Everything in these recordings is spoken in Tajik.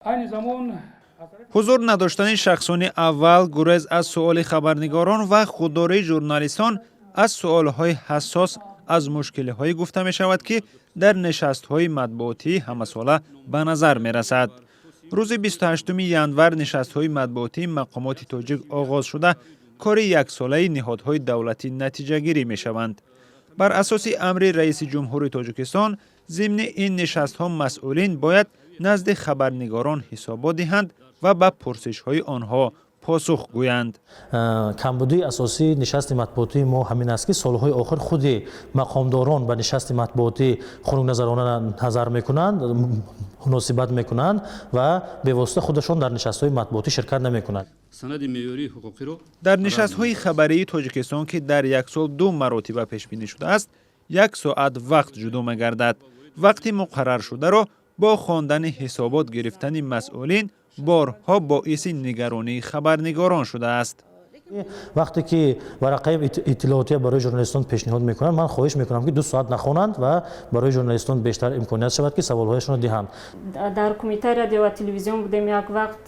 Айни замон Ҳузур надоштани шахсони аввал, гурез аз суоли хабарнигорон ва худдории журналистон аз суолҳои ҳассос аз мушкилиҳое гуфта мешавад, ки дар нишастҳои матбуотӣ ҳамасола ба назар мерасад. Рӯзи 28 январ нишастҳои матбуотии мақомоти тоҷик оғоз шуда, кори яксолаи ниҳодҳои давлатӣ натиҷагирӣ мешаванд. Бар асоси амри раиси ҷумҳури Тоҷикистон, зимни ин нишастҳо масъулин бояд назди хабарнигорон ҳисобот диҳанд ва ба пурсишҳои онҳо посух гӯянд. Камбудии асосии нишасти матбуотии мо ҳамин аст, ки солҳои охир худи мақомдорон ба нишасти матбуотӣ хунукназарона назар мекунанд, муносибат мекунанд ва бевосита худашон дар нишастҳои матбуотӣ ширкат намекунанд. Санади меъёрии ҳуқуқиро Дар нишастҳои хабарии Тоҷикистон, ки дар як сол ду маротиба пешбинӣ шудааст, як соат вақт ҷудо мегардад. Вақти муқарраршударо бо хондани ҳисобот гирифтани масъулин борҳо боиси нигаронии хабарнигорон шудааст. Вақте ки варақаи иттилоотия барои журналистон пешниҳод мекунанд, ман хоҳиш мекунам, ки 2 соат нахонанд ва барои журналистон бештар имконият шавад, ки саволҳояшонро диҳанд. Дар Кумитаи радио ва телевизион будем як вақт,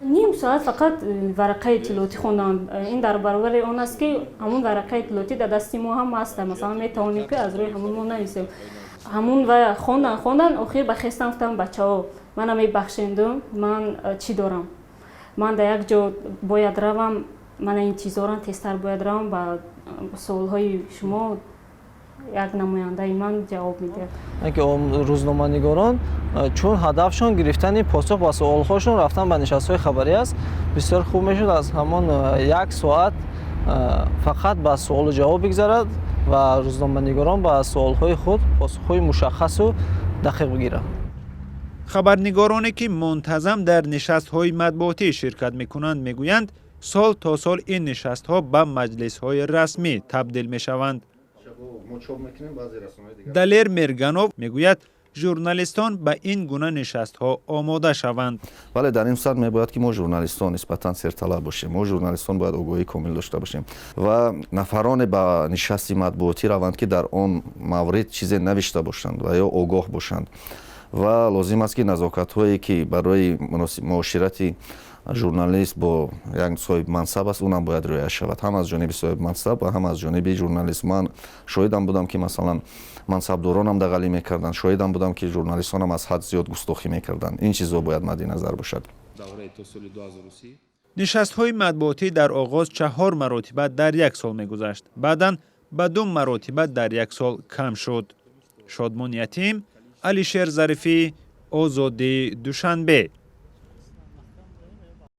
ним соат фақат варақаи иттилоотӣ хондам. Ин дар баробари он аст, ки ҳамун варақаи иттилоотӣ дар дасти мо ҳам аст, масалан, метавонем, ки аз рӯи ҳамун мо нависем. Ҳамун ва хондан, хондан, охир бахестам, гуфтам: «Бачаҳо, мана мебахшендум, ман чӣ дорам, ман дар як ҷо бояд равам, мана интизорам, тезтар бояд равам. Ба суолҳои шумо як намояндаи ман ҷавоб медиҳад». Ки рӯзноманигорон, чун ҳадафшон гирифтани посух ба суолҳошон, рафтан ба нишастҳои хабарӣ аст, бисёр хуб мешуд, аз ҳамон як соат фақат ба суолу ҷавоб бигзарад ва рӯзноманигорон ба суолҳои худ посухҳои мушаххасу дақиқ бигиранд. Хабарнигороне, ки мунтазам дар нишастҳои матбуотӣ ширкат мекунанд, мегӯянд, сол то сол ин нишастҳо ба маҷлисҳои расмӣ табдил мешаванд. Далер Мерганов мегӯяд, журналистон ба ин гуна нишастҳо омода шаванд. Вале дар ин сурат мебояд, ки мо журналистон нисбатан серталаб бошем. Мо журналистон бояд огоҳии комил дошта бошем ва нафароне ба нишасти матбуотӣ раванд, ки дар он маврид чизе навишта бошанд ва ё огоҳ бошанд. Ва лозим аст, ки назокатҳое, ки барои муоширати журналист бо як соҳибмансаб аст, унам бояд риоя шавад, ҳам аз ҷониби соҳибмансаб ва ҳам аз ҷониби журналист. Ман шоҳидам будам, ки масалан мансабдоронам дағалӣ мекарданд, шоҳидам будам, ки журналистонам аз ҳад зиёд густохӣ мекарданд. Ин чизҳо бояд мадди назар бошад. Нишастҳои матбуотӣ дар оғоз чаҳор маротиба дар як сол мегузашт, баъдан ба ду маротиба дар як сол кам шуд. Шодмон Ятим, Алишер Зарифӣ, Озодӣ, Душанбе.